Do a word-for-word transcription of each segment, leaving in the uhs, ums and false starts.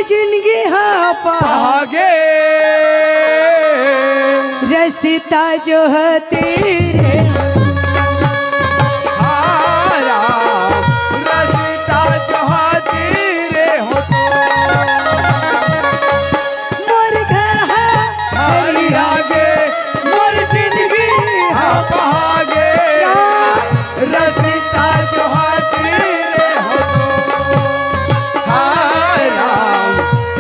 जिनगी हाँ पहा-, पहागे। रसिता जो हती रे। हाँ राम, रसिता जो हती रे हो तो। मोर घर हा हरियागे, मोर जिनगी हा पहागे। रसिता जो हती रे हो तो, हाय राम,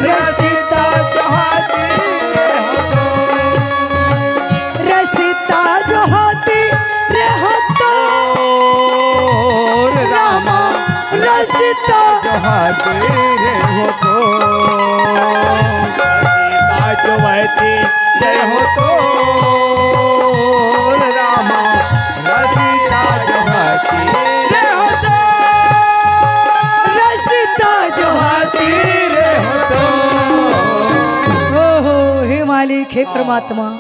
रसिता जो हती रे हो तो। रसिता जो हती रे हो तो। रामा, रसिता जो हती रे हो तो। रसिता जो हती रे हो तो। रामा, रसिता जो हती रे हो तो। रसिता जो हती रे हो तो। ओहो, हे मालिक, हे परमात्मा,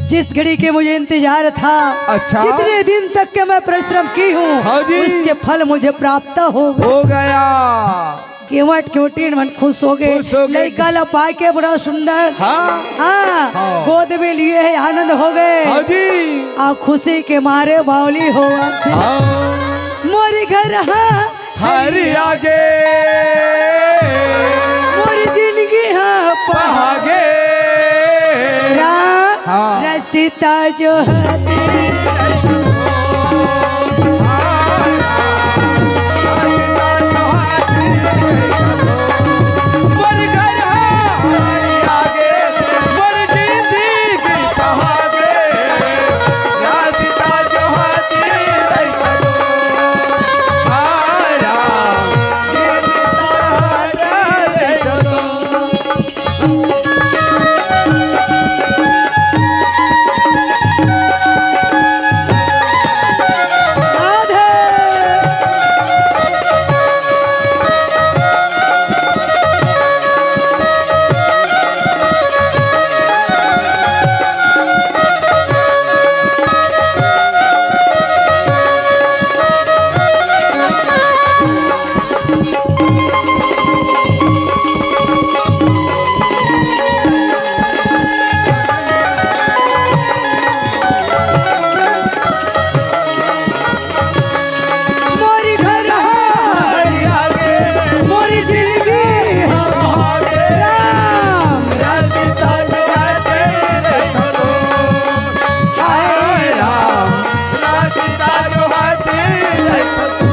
जिस घड़ी के मुझे इंतजार था, अच्छा। जितने दिन तक के मैं परिश्रम की हूँ, हाँ जी। उसके फल मुझे प्राप्त हो गए। हो गया। केवट केवटिन मन खुश हो गए। खुश हो गए। लइका ला पाके बड़ा सुंदर। हाँ। हाँ। हाँ। गोद में लिए है, आनंद हो गए। हाँ जी। आ खुशी के मारे बावली होवत हे। हाँ। मोरी घर हा हरियागे। मोरी जिनगी हा पहागे। राम हाँ। रसिता जो हती। मोरी घर हा हरियागे, मोरी जिनगी हा पहागे। राम रसिता जो हती रे हो तो। हाय राम रसिता जो हती रे हो तो।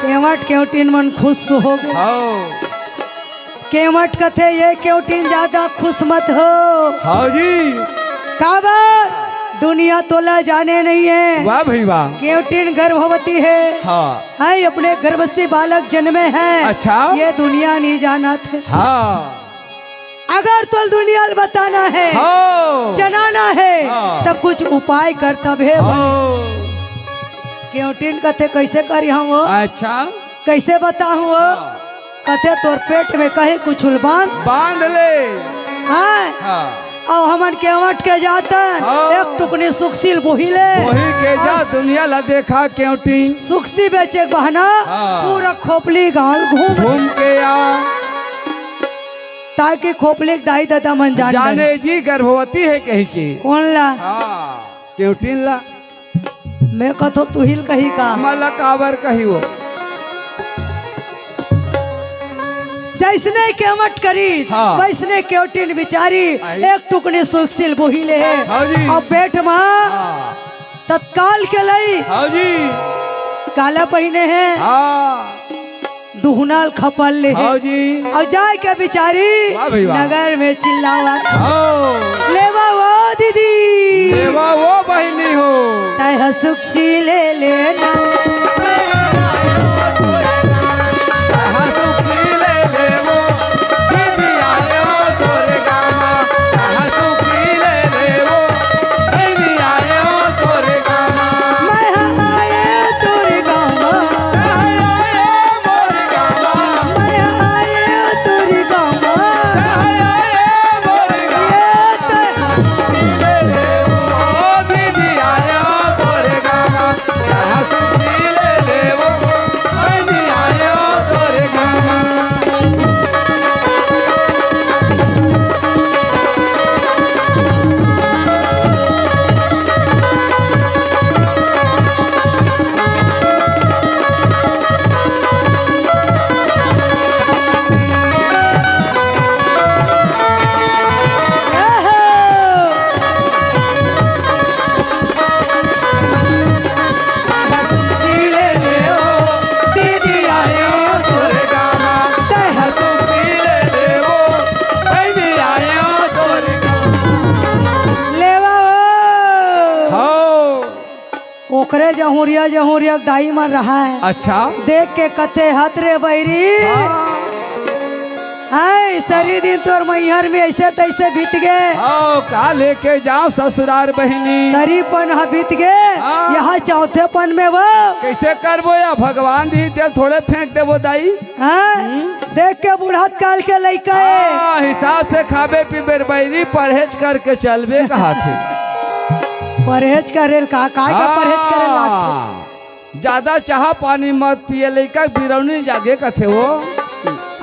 केवट केवटिन मन खुश हो गए। हाँ। केवट कथे, ये केवटिन ज्यादा खुश मत हो। हाँ जी। काबर? दुनिया तोला जाने नहीं है। वाह भाई वाह। केवटिन गर्भवती है। हाँ। है, अपने गर्भ से बालक जन्मे है। अच्छा। ये दुनिया नहीं जानत हे। हाँ। अगर तोल दुनिया ल बताना है, हाँ। जनाना है, हाँ। तो कुछ उपाय कर तभे। हाँ। केवटिन कथे, कैसे करी हम वो? अच्छा। कैसे बताहूँ वो? हाँ। कथे तोर पेट में कहीं कुछ बांध। बांध ले। हाँ। हाँ। अउ हमन केवट के जातन, हाँ। एक टुकनी सुखसील बोही ले। बोही के जा, अस- दुनिया ला देखा केवटी। सुखसी बेचे के बहाना, हाँ। पूरा खोपली गांव घूम। घूम के आ। ताकि खोपली के दाई ददा मन जान जाने जाए। जी गर्भवती है कही के। कौन ला? हाँ, केवटिन ला। मैं कथो तुहिल कही का? हमला काबर कही वो? जैसने केवट करी, हाँ। वैसने केवटिन बिचारी, आई। एक टुकनी सुखसील बोही ले हे। हाँ जी। अब पेट मा हाँ। तत्काल के लई हाँ जी। काला पहिने हे। हाँ। दुहना ल खपल ले हे। हाँ जी। अउ जाय के बिचारी वाह भाई वाह। नगर में चिल्लावत। हाँ। लेवा वो दीदी। लेवा वो बहिनी हो। तैं ह सुखसील ले लेना। तैं ह सुखसील ले लेवो। दीदी आयो तोरे गामा। तैं ह सुखसील ले लेवो। दीदी आयो तोरे गामा। मैं ह आयो तोरे गामा। मैं आयो तोरे गामा। ये तो जहुरिया जहुरिया दाई मन रहा है। अच्छा। देख के कथे हत रे बैरी। हाँ। हाय, सरी दिन तोर मैहर में ऐसे तैसे बीत गए। आओ, का लेके जाओ ससुरार बहिनी? सरीपन ह बीत गए। हाँ। यहाँ चौथेपन में वो। कैसे करबो या भगवान दी तेल थोड़े फेंक देबो दाई। हाँ? हम्म। देख के बुढ़त काल के लइका है। हाँ, हिसाब से खाबे पीबे रे बैरी, परहेज करके चलबे कहा थे। परहेज करे का, काय का परहेज करे लागथे? हाँ। ज्यादा चाह पानी मत पिए, लइका बिरौनी जागे कथे वो।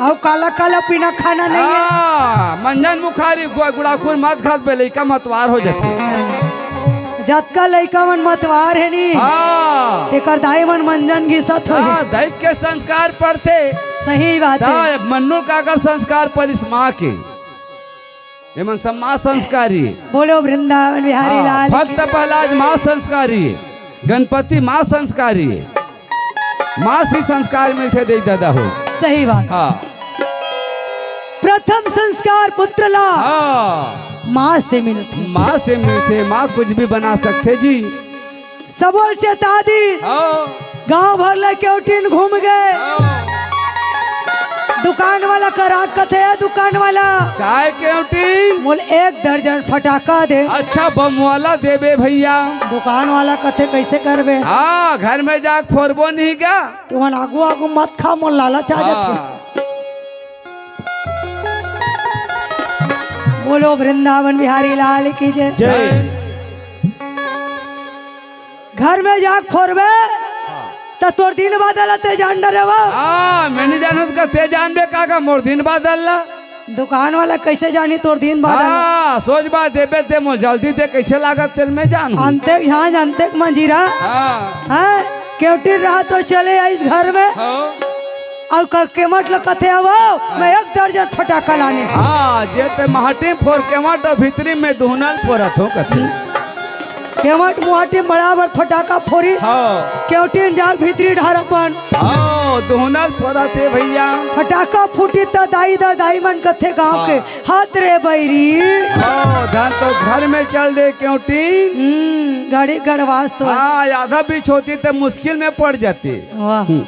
अउ काला काला पीना खाना नहीं है। हाँ, मंजन मुखारी गुआ गुड़ाखुर मत घस बे, लइका मतवार हो जाथे। जतका लइका मन मतवार है नी, हाँ। तेकर दाई मन मंजन घिसत हो। हाँ, दैत के संस्कार पड़थे। सही बात है। ता मन्नू काकर संस्कार परिस माँ के। एमन सब माँ संस्कारी। बोलो वृंदावन बिहारी हाँ, लाल भक्त की। प्रहलाद माँ संस्कारी, गणपति माँ संस्कारी, माँ से संस्कार मिलथे दे दादा हो। सही बात। हाँ। प्रथम संस्कार पुत्र ला हाँ। माँ से मिलथे। माँ से मिलथे, माँ कुछ भी बना सकथे जी। सबोल चेता दी। हाँ। गांव भर ले केवटिन घूम गए। हाँ। दुकान वाला करा कथे, दुकान वाला। काय केवटिन? मोल एक दर्जन फटाका दे। अच्छा बम वाला देबे भैया। दुकान वाला कथे कैसे करबे? हाँ, घर में जाके फोरबो नहीं क्या? तुमन आगू आगू मत खा, मोल लालच आ जाथे। हाँ। बोलो वृंदावन बिहारी लाल की जय। जय। घर में जाके फोरबे, हाँ। त तोर दिन बादल ते जान डरे वो। हाँ, मैं नहीं जानत का ते जानबे का, का मोर दिन बादल ला। दुकान वाला कैसे जानी तोर दिन बादल? हाँ, सोच बात देबे ते मोर जल्दी ते कैसे लागत तेल मैं जानू। अंते झांझ अंते मंजीरा। हाँ। हाँ, केवटी रहा तो चले आइस घर में। हाँ। अउ क-, केमट ल कथे आवो, मैं एक दर्जन फटाका लाने। हाँ, जे ते माटी फोर केमट अउ भीतरी में दुहनल फोरत हो कथे। केमट मुहाटी बराबर फटाका फोरी। हाँ। केवटिन जाग भीतरी ढार अपन। हाँ, दुहनल फोरत हे भैया। फटाका फूटी त दाई दा दाई मन कथे गांव हाँ। के, "हाथ रे बैरी।" हाँ, धन तो घर में चल दे केवटिन। हम्म, गाड़ी गड़वास तो। हाँ, आधा बीच होती त मुश्किल में पड़ जाती। वाह। हम्म।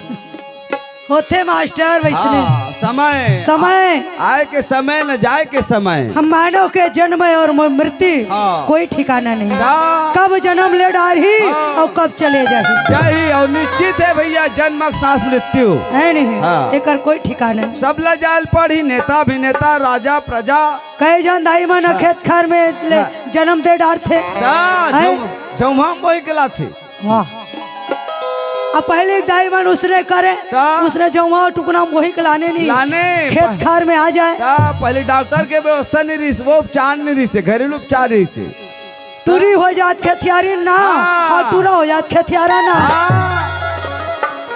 होथे मास्टर वैसने। हाँ, समय। समय। आ-, आए के समय न जाए के समय। हम मानव के जन्म और म-, मृत्यु हाँ। कोई ठिकाना नहीं। हाँ। कब जन्म ले डारही हाँ। और कब चले जाही। जाही और निश्चित है भैया जन्म के साथ मृत्यु। है नहीं? हाँ। एकर कोई ठिकाना नहीं। सब ला जाल पड़ी, नेता अभिनेता, राजा प्रजा। कई जन दाई मन हाँ। खेत खार में ले हाँ। जन्म दे डारथे। हाँ, हैं? जौ-, जौमा बोई के लाथे। वाह। अब पहले दाई मन उसने करे, ता? उसने जौवा टुकना मोही के लाने नहीं। लाने। खेत खार में आ जाए। ता पहले डॉक्टर के व्यवस्था नहीं रही, वो उपचार नहीं रही से, घरेलू उपचार रही से। टूरी हो जात खेतियारी ना, हाँ। और टूरा हो जात खेतियारा ना। हाँ।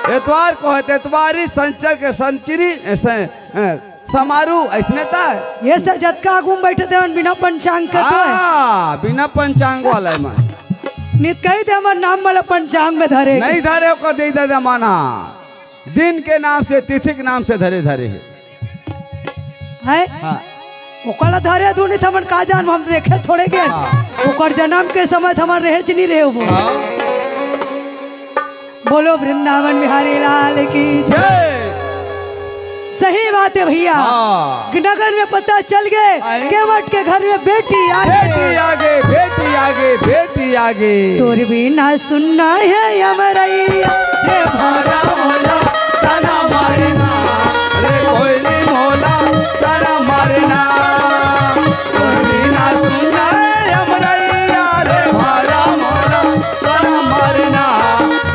एतवार को है, एतवारी, संचर के संचरी, ऐसे, हैं। समारू अइसने ता। ये से जतका आगू में बैठे थे, मन बिना पंचांग के तो है। हाँ, बिना पंचांग वाला है मन। नित कही थे, हमर नाम वाला पंचांग में धरे। नहीं धरे, ओकर दे दे जमाना। दिन के नाम से, तिथि के नाम से धरे, धरे है। है? हाँ। ओकला धरे धुनी था, मन का जान, हम देखे थोड़े के। हाँ। ओकर जन्म के समय था, हमर रहे च नहीं रहे वो। हाँ। बोलो वृंदावन बिहारी लाल की जय। जय। सही बात है भैया। हाँ। नगर में पता चल गए, आए। केवट के घर में बेटी आ गई। बेटी आगे, बेटी आगे, बेटी आगे। तोर बिना सुनना है अमरैया। रे भारा मोला, ताना मारना। रे कोयली मोला, ताना मारना। तोर बिना सुनना है अमरैया। रे भारा मोला, ताना मारना,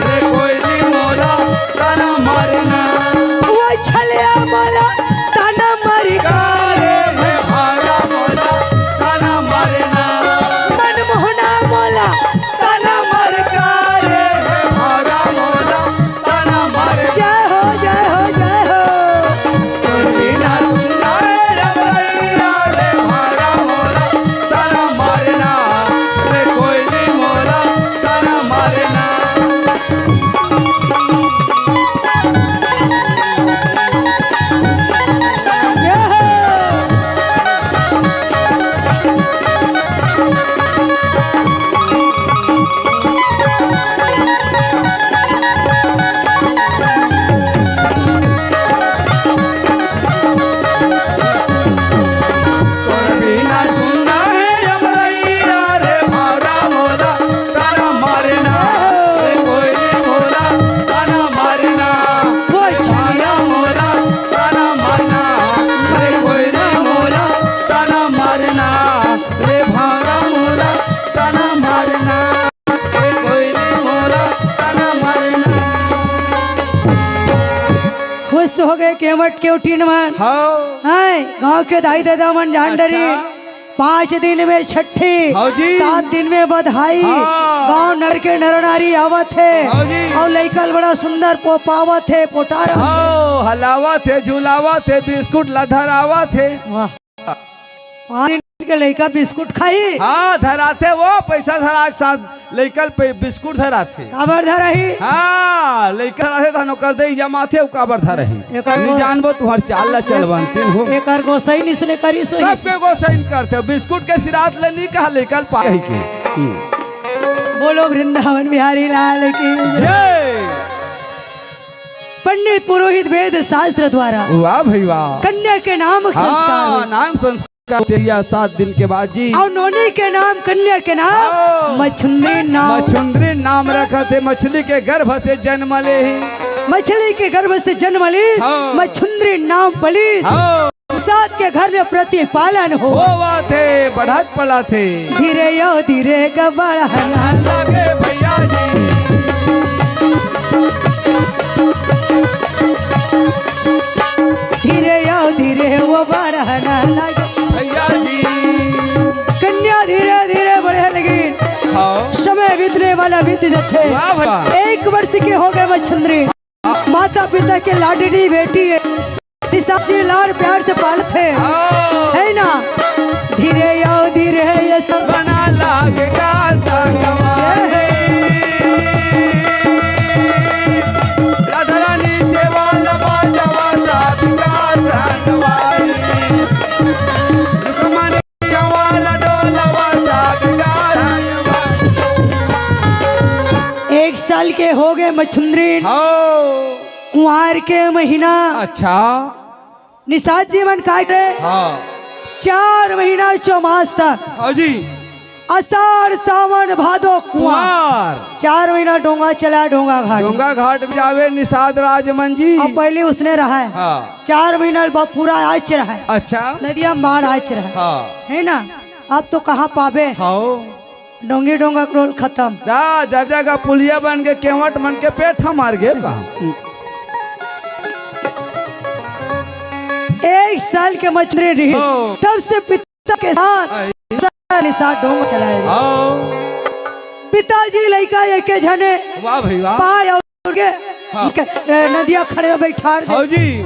रे कोयली मोला, ताना मारना। वो छलिया मोला, ताना मारी का रे, हे भारा मोला, ताना मारना। मनमोहना मोला, ताना मारी का रे, हे भारा मोला, ताना मारे। जय हो, जय हो, जय हो। तोर बिना सुनना है रमैया रे भारा मोला, ताना मारना। रे कोयली मोला, ताना मारना। खुश हो गए केवट केवटिन मन। हाँ। हैं, गांव के दाई ददा मन जान डरी। अच्छा। पाँच दिन में छठी, हाँ जी। सात दिन में बधाई। हाँ। गांव नर के नर नारी आवत हे। हाँ जी। अउ लइका ल बड़ा सुंदर पोपावत हे, पोटार। हाँ, हलावत हे, झुलावत हे, बिस्कुट ला धरावत हे। वाह। पाँच दिन के लइका बिस्कुट खाही? हाँ, धराथे वो, पैसा धरा के साथ लइका ल पे बिस्कुट धराथे। काबर धराही? हाँ, लइका धराथे त ओकर दई जमाथे, वो काबर धराही? एकर नहीं गो-, जानबो तुहर चाल ला चलवंतिन हो। एकर गोसई निसने करी सही। सबके गोसई करथे, बिस्कुट के सिरात ले नहीं कहा लइका ल पा कही के। हम्म। बोलो वृंदावन बिहारी लाल की जय। जय। पंडित पुरोहित वेद शास्त्र द्वारा वाह भाई वाह। कन्या के नाम संस्कार हाँ, होइस। नाम संस्कार होथे या सात दिन के बाद जी। अउ नोनी के नाम, कन्या के नाम हाँ। मछुंदरी नाम। मछुंदरी नाम रखत हे, मछली के गर्भ से जन्म ले ही। मछली के गर्भ से जन्म ली, हाँ। मछुंदरी नाम पली। हाँ। सात के घर में प्रतिपालन हो। होवत हे, बढ़त पलत हे। धीरे यो धीरे ग बढ़ना। लागे भैया जी। धीरे यो धीरे वो बढ़ना लागे। भैया जी। कन्या धीरे धीरे बढ़े लगी। हाँ। समय बीतने वाला बीत जाथे। वाह भैया। एक वर्ष के हो गए मछुंदरी। माता पिता के लाडली बेटी हे। निशा जी लाड़ प्यार से पालत हे। हाँ। है ना? धीरे यो धीरे ये सब बना लागे का संगवा हे। राधा रानी सेवा लबा जवा साथ का संगवा हे। रुक्मणी जवा लडो लबा साथ का संगवा हे। एक साल के हो गए मछुंदरी। हाँ। कुंवार के महीना। अच्छा। निषाद जी मन काय करे? हाँ। चार महीना चौमास तक। हाँ जी। आषाढ़, सावन, भादो, कुंवार। कुंवार। चार महीना डोंगा चला, डोंगा घाट। डोंगा घाट में जावे निषाद राज मन जी। अब पहले उसने रहा है। हाँ। चार महीना बा-, पूरा आच रहा है। अच्छा। नदिया में बाढ़ आच रहा है। हाँ। है ना? अब तो कहाँ पावे? हाँ। डोंगी डोंगा करोल खत्म। दा, जगह जगह पुलिया बन के केवट मन के पेट ह मार गे का। एक साल के मछुंदरी रही, हो। तब से पिता के साथ आई। निषाद डोंगा चलाए। हो। पिताजी लइका एके झने वाह भाई वाह। पाय अउ के हाँ। नदिया खड़े में बैठार दे। हो जी।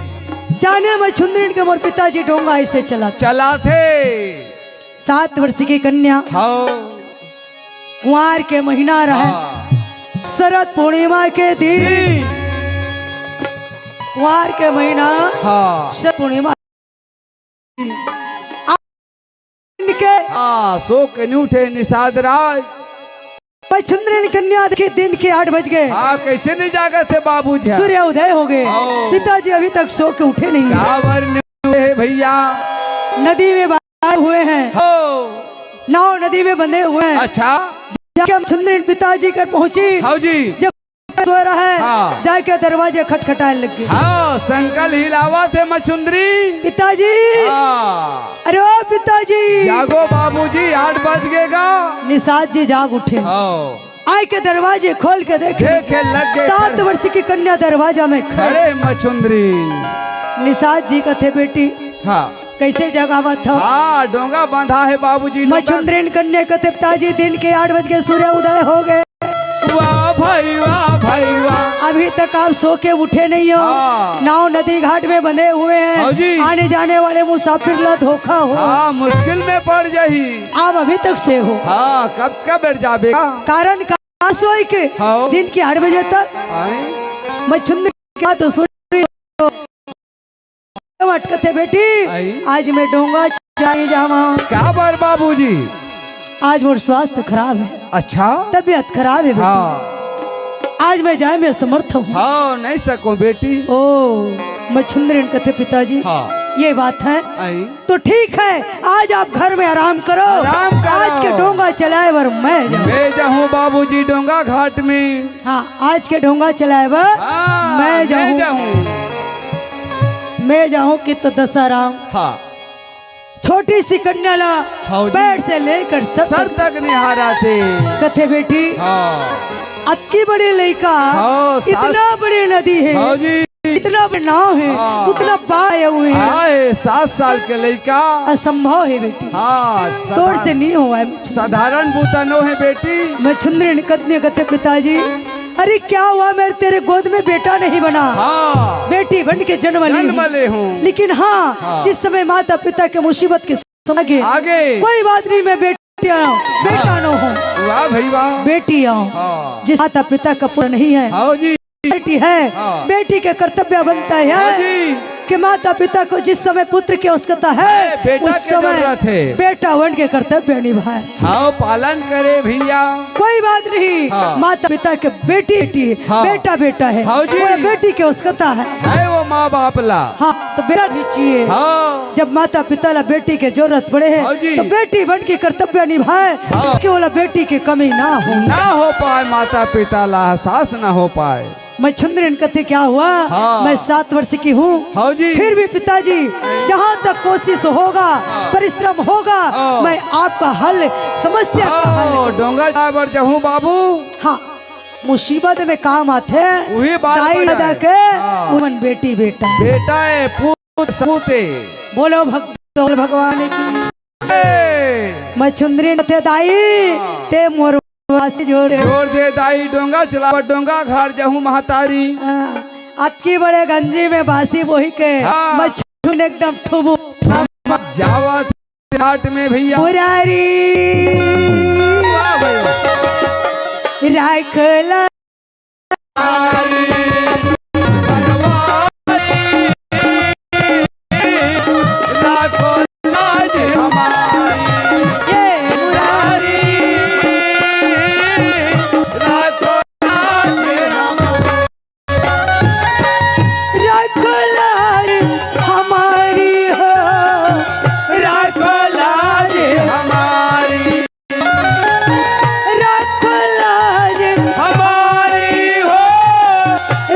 जाने मछुंदरी के मोर पिताजी डोंगा ऐसे चला। चलाथे। सात वर्ष की कन्या। हाँ। कुंवार के महीना रहे। हाँ। शरद पूर्णिमा के दिन। दिन। कुंवार के महीना। हाँ। शरद पूर्णिमा। के। हाँ, सो के नहीं उठे निषाद राज। मछुंदरी कन्या देखी दिन के आठ बज गए। हाँ, कैसे नहीं जागत हे बाबूजी? सूर्य उदय हो गए। हाँ। पिताजी अभी तक सो के उठे नहीं। काबर नहीं उठे हे भैया? नदी में बंधे हुए हैं। हो। नाव नदी में बंधे हुए हैं। अच्छा। जाके मछुंदरी पिताजी कर पहुंची। हाँ जी। जब सो रहा है, हाँ। जाके दरवाजे खटखटाए लग गए। हाँ, संकल हिलावत हे मछुंदरी। पिताजी। हाँ। अरे ओ पिताजी। जागो बाबूजी, आठ बज गए गा। निषाद जी जाग उठे। हाँ। आय के दरवाजे खोल के देखे। देखे लग गए सात खड़े। वर्ष की कन्या दरवाजा में खड़े। खड़े मछुंदरी। निषाद जी कथे, "बेटी, हाँ। कैसे जगावत हो?" हाँ, डोंगा बांधा है बाबूजी, डोंगा। मछुंदरीन कन्या कथे, "पिताजी, दिन के आठ बज के सूर्य उदय हो गए। वाह भाई, वाह भाई, वाह। अभी तक आप सो के उठे नहीं हो। हाँ। नाव नदी घाट में बंधे हुए हैं। हाँ जी। आने जाने वाले मुसाफिर ला धोखा हो। हाँ, मुश्किल में पड़ जाही। आप अभी तक से हो। हाँ, कब का बैठ जाबे का?" कारण का सोई के हाँ। दिन के आठ बजे तक आए। मछुंदरी क्या तो सुन रही हो। अटकत हे बेटी, आई। आज मैं डोंगा चलाए जावा। काबर बाबूजी? आज मोर स्वास्थ्य खराब है। अच्छा। तबीयत खराब है बेटी। हाँ। आज मैं जाए में असमर्थ हूँ। हाँ, नहीं सको बेटी। ओ, मछुंदरीन कथे पिताजी। हाँ। ये बात है। आई। तो ठीक है, आज आप घर में आराम करो। आराम करो। आज के डोंगा चलाए बर मैं जाऊँ। मैं जाऊँ बाबूजी डोंगा घाट में। हाँ, आज के डोंगा चलाए बर हाँ, मैं मैं जाऊँ। जाऊँ। मैं जाऊँ कि तो दसाराम। हाँ। छोटी सी कन्या ला हाँ जी। पैर से लेकर सर सर तक। तक निहारथे। कथे बेटी। हाँ। अतकी बड़ी लइका, हाँ, सास इतना बड़ी नदी है। हाँ जी। इतना उतना नाव हे, हाँ। उतना बाढ़ आए हुए हे। हाँ, हे, सात साल के लइका। असंभव हे बेटी। हाँ, तोर साधारण, से नहीं हुआ हे। साधारण बूता नो हे बेटी। मछुंद्री कथथे, कथथे पिताजी, अरे क्या हुआ, मैं तेरे गोद में बेटा नहीं बना, हाँ। बेटी बन के जन्म ली जन्म हूँ। ले हूँ। लेकिन हाँ, हाँ। जिस समय माता पिता के मुसीबत के समय आगे, आगे। कोई बात नहीं, मैं बेटी आऊँ, बेटा हाँ। नो हूँ। वाह भाई वाह। बेटी आऊँ। हाँ। जिस माता पिता का पुत्र नहीं है, हाँ जी। बेटी है, हाँ। बेटी के कर्तव्य बनता है हाँ जी। कि माता पिता को जिस समय पुत्र की आवश्यकता है, है, बेटा उस के समय जरूरत है। बेटा बन के कर्तव्य निभाए। हाँ, पालन करे भैया। कोई बात नहीं, हाँ। माता पिता के बेटी, बेटी, हाँ। बेटा, बेटा है, हाँ जी। वो बेटी के आवश्यकता है। है वो माँ बाप ला। हाँ, तो बेटा भी चाहिए। हाँ। जब माता पिता ला बेटी के जरूरत पड़े है, हाँ जी। तो बेटी बन के कर्तव्य निभाए, हाँ। कि वो ला बेटी की कमी ना हो। ना हो पाए, माता पिता ला एहसास ना हो पाए। मछुंद्री कथथे क्या हुआ? हाँ। मैं सात वर्ष की हूँ। हाँ जी। फिर भी पिताजी, जहाँ तक कोशिश होगा, हाँ। परिश्रम होगा, हाँ। मैं आपका हल, समस्या का हल हाँ, करूँ। डोंगा जाए बर जाहूँ बाबू। हाँ, मुसीबत में काम आथे। वही बात दाई पर दादा है। के हाँ। उमन बेटी बेटा। बेटा है, पूत सपूत है। बोलो भक्त, बोल भगवान की। ए! मछुंद्री कथथे दाई, हाँ। ते मोर बासी जोड़ दे। जोड़ दे दाई, डोंगा चलावा, डोंगा घाट जाहूँ महतारी। हाँ, अतकी बड़े गंजी में बासी बोही के, हाँ। मछुंद्री एकदम ठुबू। जावा घाट में भैया। मुरारी। वाह भाई। राखला राखो लाज हमारी हो, राखो लाज हमारी। राखो लाज हमारी हो,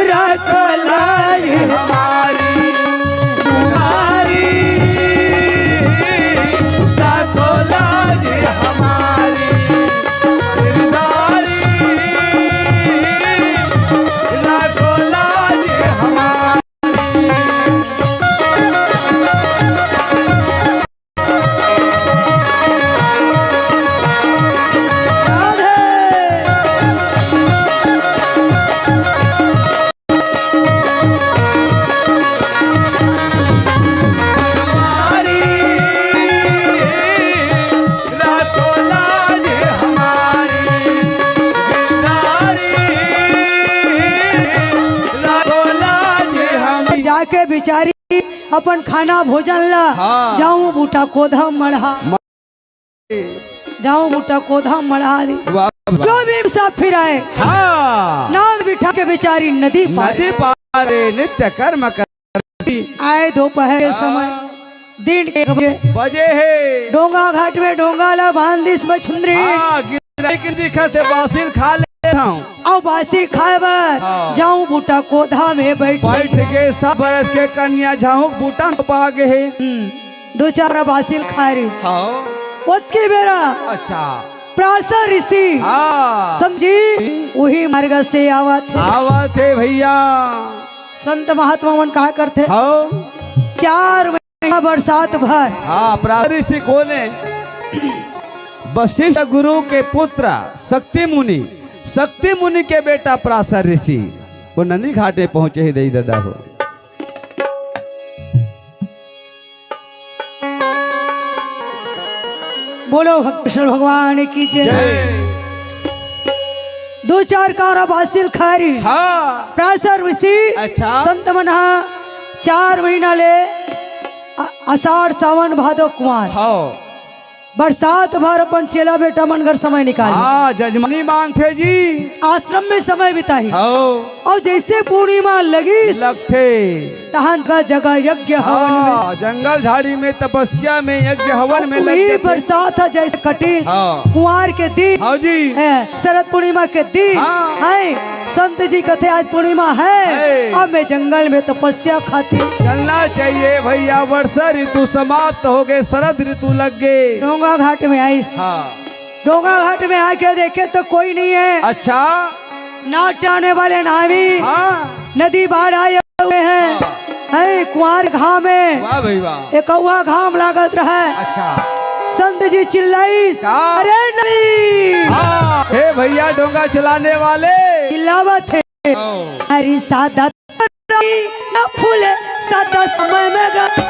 राखो लाज हमारी, तुम्हारी। राखो लाज हमारी, दिलदारी। राखो लाज हमारी। जाके बिचारी अपन खाना भोजन ला, हाँ। जाऊं बूटा कोधा मढ़ा। म- जाऊं बूटा कोधा मढ़ा दे। वाह, वाह। जो भी मुसाफिर आए, हाँ। नाव बिठा के बिचारी नदी पार। नदी पार, नित्य कर्म कर। आए दोपहर के हाँ। समय, दिन के एक बजे। बजे हे। डोंगा घाट में डोंगा ला बांध दिस मछुंद्री। हाँ, गिराई के दिखा से बासिल खा लेत हूँ। अउ बासी खाए बर हाँ। जाऊं बूटा कोधा में बैठ। बैठ के सात बरस के कन्या जाऊं बूटा पा गे हे। हम्म, दो चार बासिल खाए रही। हाँ। ओतकी बेरा अच्छा। पराशर ऋषि हाँ। समझी, वही मार्ग से आवत हे। आवत हे भैया। संत महात्मा मन कहा करथे, हाँ। चार महीना बरसात भर। हाँ, पराशर ऋषि कोन हे? वशिष्ठ गुरु के पुत्र शक्ति मुनि, शक्ति मुनि के बेटा पराशर ऋषि, वो नंदी घाट में पहुंचे हे दई ददा हो। बोलो भक्त कृष्ण भगवान की जय। जय। दो चार कारा बासिल खारी। हाँ। पराशर ऋषि अच्छा। संत मन हा चार महीना ले अ-, आषाढ़, सावन, भादो, कुंवार। हाँ। बरसात भर अपन चेला बेटा मन घर समय निकाल। हाँ, जजमानी मानथे जी। आश्रम में समय बिताही। हाँ। अउ जैसे पूर्णिमा लगिस, लगथे। तहन जगह जगह यज्ञ हवन में। हाँ, जंगल झाड़ी में तपस्या में यज्ञ हवन में लग उही जाथे। बरसात ह जैसे कटिस, हाँ। कुंवार के दिन, हाँ जी। ए, शरद पूर्णिमा के दिन, हाँ। है, संत जी कथे आज पूर्णिमा है, है। अब मैं जंगल में तपस्या खातिर। चलना चाहिए भैया, वर्षा ऋतु समाप्त हो गए, शरद ऋतु लग गए। डोंगा घाट में आइस। हाँ। डोंगा घाट में आके देखे तो कोई नहीं है। अच्छा। नाव चलाने वाले नाविक हाँ। नदी बाढ़ आए हुए हैं। कुंवार घाम में वाह भाई वाह। एकौआ घाम लागत रहय। अच्छा। संत जी चिल्लाइस, का? अरे नहीं। हाँ, हे भैया डोंगा चलाने वाले। चिल्लावत हे। ओ। अरे सादा न फूले, सादा समय में ग-